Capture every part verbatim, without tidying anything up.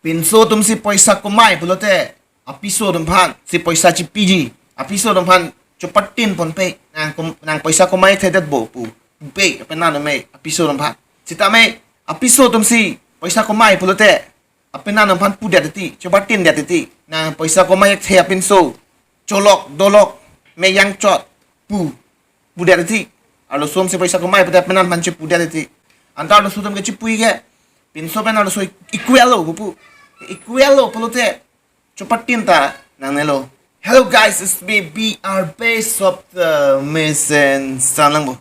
Pinso atum si poisa komai pulote, apiso atum aphan si poisa chipiji, apiso atum aphan chopatin ponpe, nang kom-, nang poisa komai thedet bo pu, pupe, apenan atum me, apiso atum aphan. Sitame, apiso atum si poisa komai pulote, apenan atum aphan pudet titi, chopatin det titi, nang poisa komai thekthe apinso, cholok, dolok, me jangchot, pu, pudet titi. Arloso atum si poisa komai pulote apenan aphan chepudet titi. Anta arloso atum ke chipui ke, pinso pen arloso equal lo pupu. Equal lo pulote, chopatin ta nangnelo. Hello guys, it's me, B R Base of the Mesen Sanlangbo.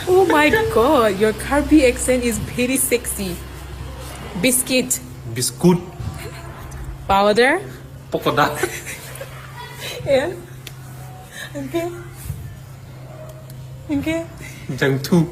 Oh my God, your Karbi accent is very sexy. Biscuit. Biscuit. Powder. Polka dot. Yeah. Okay. Okay. Jangthu.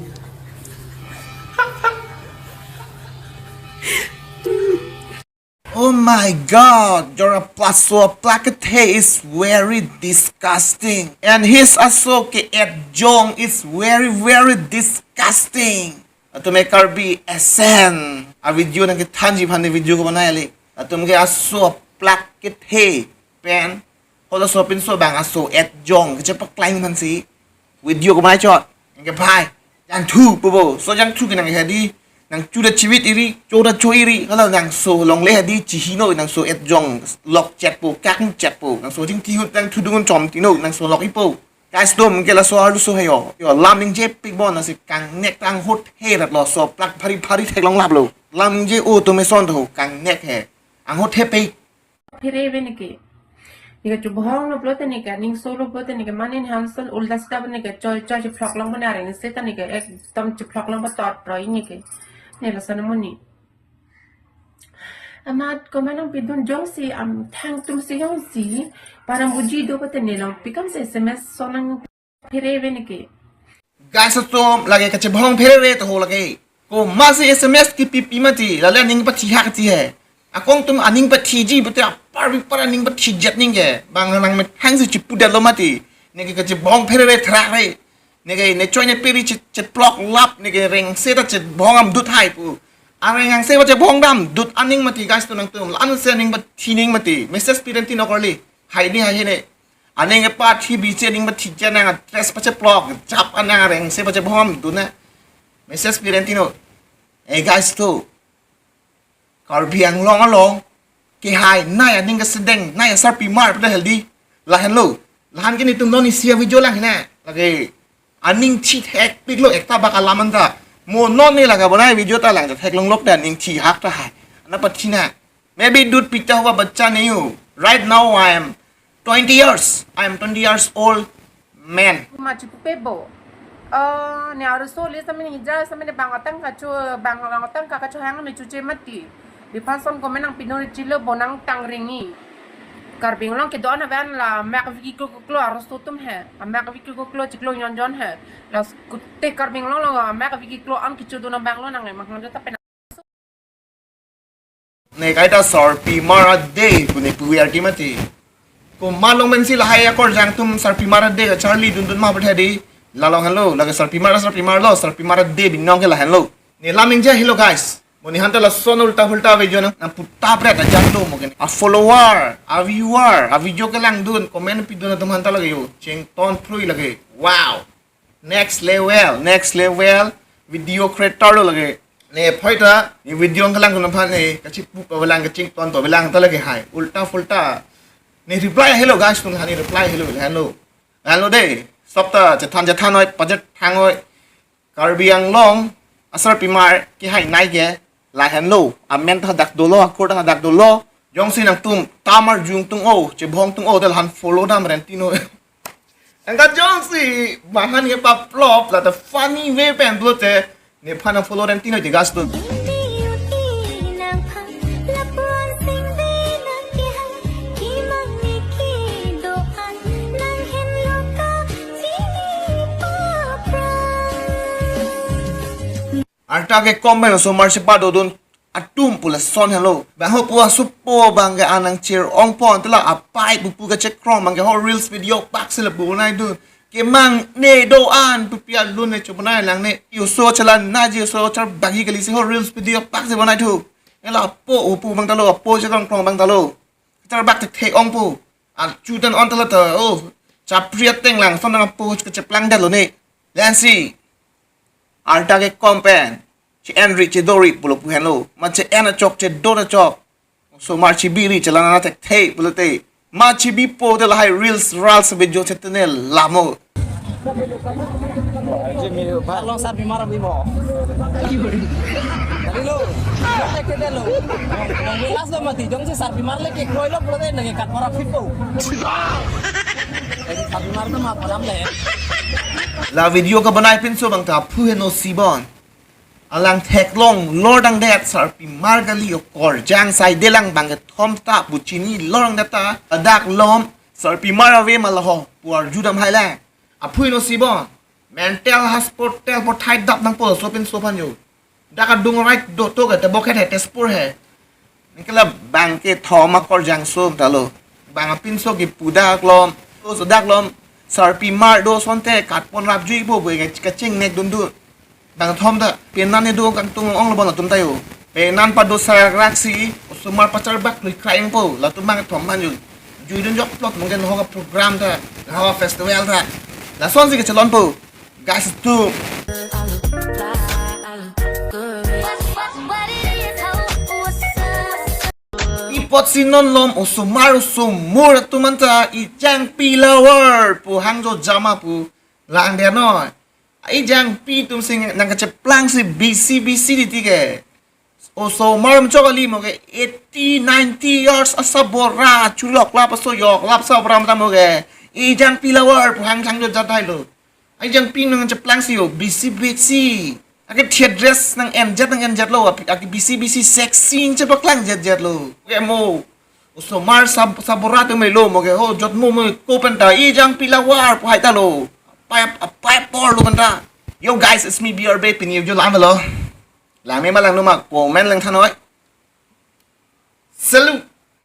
Oh my God, your aplaso aplak kethe is very disgusting. And his aso ke-etjong is very, very disgusting. Latum ke Karbi accent avideo nangkethanji aphan ne video ko banai le. Latum ke aso aplak kethe pen, halaso apinso abang aso etjong kechepaklang aphansi video ko banai chot. Anke bhai, jangthu pubo, so jangthu ke nang hedi, nang chuda chivit iri, choda cho iri, hala nang so longle hedi, chihino, nang so etjong lokchetpo, kakchetpo, nang so jingtihut nang thudungun chomtino, nang so lok-ipo. Guys atum, anke laso arloso he yo. Yo, lam ningjepik bon, nang si kangnek ta anghut he rat lo, so plak phari phari theklonglaplo. Lam ningje-o atum eson to, kangnek he. Anghut he pe. Phere ave neke. Neke chubhong lo pulote neke, aning so lo pulote neke, manin hanson ulda sida neke, choi choi chiphlok long bana ring seta neke, ekdom chiphlok long ba tot roi neke. Ne lason amonit. Amat komat nangpidun jongsi, am, thang atum si jongsi, parang buji do pulote ne nangpi kam se S M S so nang phere ave neke. Guys atum, lake kachebhong phere ave to ho lake. Komatsi S M S kipipi mati, lale aning pathi hak ti he. Akong atum aning pathiji pulote apar bipar aning pathijet ningke. Bang nang methang si chipudetlo mati. Neke kachebhong phere ave thrak ave. Neke ne choi ne piri che, cheploklap, neke rengse ta chebhong damdut hai pu. Areng angse ba chebhong damdut aning mati guys atum nangtum. Lam se aning pathi ning mati. Message pi renti nokorli. Hai ni hai ne. Aning kepathi bisi aning pathi je nang address pacheplok, jap anang areng se pachebhong damdun na. Message pi renti no. Eh guys atum. Karbi Anglong along kehai nai aning kesedeng, nai asarpimar pada healthy. Lahenlo. Lahen ke netum non isi avideo lang hina. Lake aning thi thekpiklo ekta bak alam anta. Mo non ne lake bonai video ta lang theklonglok ta aning thi hak ta hai. Ana pathi na. मैं भी दूध पीता हुआ बच्चा नहीं हूँ। Right now I am twenty years. I am twenty years old man. Kuma chipupe bo. Ah, ne arloso le sami ne hijra sami ne bang atangka cho, bang atangka kachohang ne chuche mati. Di panson komen nangpidun chilo bo nangtang ringi. Karbi Anglong kedo-an aban la mek viki klo klo arloso atum he. Amek viki klo klo chiklo nyon jon he. La kute Karbi Anglong lo mek viki klo an kichu dun abang lo nang le mang hang ta pen. Ne kaita sarpimar ade pu ne puvi arki mati. Komat along pensi lahai akorjang atum sarpimar ade kacharli dundun ma pu thedi. Lalong helo, lake sarpimar, sarpimar lo, sarpimar ade binong ke lahenlo. Ne lam ningje helo guys. Mo ne hanta lason ulta phulta video nang, nang puta pret ajan lo mo ke. A follower, a viewer, a video kelangdun, comment pidun atum hanta lake yo. Chington phrui lake. Wow. Next level, next level. Video creator lo lake. Ne phoita, ne video kelang kono phan ne, kachipu pavelang, kachington pavelang ta lake hai. Ulta phulta. Ne reply helo guys, tung hani reply helo, helo. Helo de. Sopta, chethan chethan oi, pajet thang oi. Karbi Anglong asarpimar kehai nai ke lahenlo, amen ta dak dolo, akur ta dak dolo. Jongsi nangtum tamar jung tung o, chebhong tung o, tel han follow dam rentino. Angka jongsi bahan ke paplop, la ta funny way pen pulote, nephan nang follow rentino je guys atum. Arta ke comment osomar chepadodun atum pu lason helo. Bang ho pu asupo bang ke anang chir ongpon tela apai pupu ke chekrong bang ke ho reels video pak sila bonai dun. Kemang ne do-an pupi alun ne chobonai lang ne. Yo so chalan naji so char bagi kali si ho reels video pak si bonai thu. Ela apo, upu abang ta lo, apo chekrong krong abang ta lo. Kacharbak thekthe ong pu. Achutan on ta lo ta, oh. Chapri ateng lang, son nang apo kacheplang det lo ne. Lansi. Arta ke kom pen. Che-en ri chedori pulo pu henlo. Ma che-en achok chedon achok. Osomar chebiri chelang nang thekthe pulote. Ma chebipo te lahai reels, reels video chetene lamo. Along Sarbimar abi mo. Dali lo. Lake delo. Last lo mati jongsi Sarbimar le kekroi lo pulote nang kat para pipo. Sarbimar tu ma palam le. La video kabanai pinso abang ta aphu heno si bon. Alang theklong lor dang det Sarbimar kali, okorjang side lang bang kethom ta pu chini lor dang det ta, ladak lom Sarbimar ave ma la ho pu arjudam hai lang. Aphu heno si bon. Mental hospital pathai dap nangpo laso pinso aphan yo. Dak adung right do to ke te Bokhet he, Tezpur he. Neke la bang kethom akorjang so ta lo. Bang apinso kepu dak lom. So, so dak lom. Sarbimar do asonte katpon rapjui po pu ke kachingnek dundun. Bang thom ta. Penan ne do kangtung ong lo bon atum ta yo. Penan pado sarak si. Osomar pacharbak lui kraing po. Latum bang thom man yo. Juidun jok plot mungkin ho ka program ta. Ho ka festival ta. Lasonsi kachelon po. Guys, tu. Ipotsi non lom osomar osomor atum anta Ejangpi lover pu hangjo jama pu lang dia noi. Ejangpi atum sing nang kacheplangsi bisi bisi di ti ke. Osomar mchok ali mo ke eighty, ninety years asabora chulok lap aso yok lap sabora mata mo ke. Ejangpi lover pu hang hangjo jat hai lo. Ejangpi nang cheplangsi yo, bisi bisi. Ake thiat dress nang enjat nang enjat lo, api, ake bisi bisi sexy chepaklang jet jet lo. Ke mo. Osomar sab sabora tu me lo mo ke ho jot mo mo ko pen ta Ejangpi lover pu hai ta lo. Pai pai por lo pen ta. Yo guys, it's me B R B pini yo lang lo. Lang me ma lang no ma comment lang thanoi. Salute.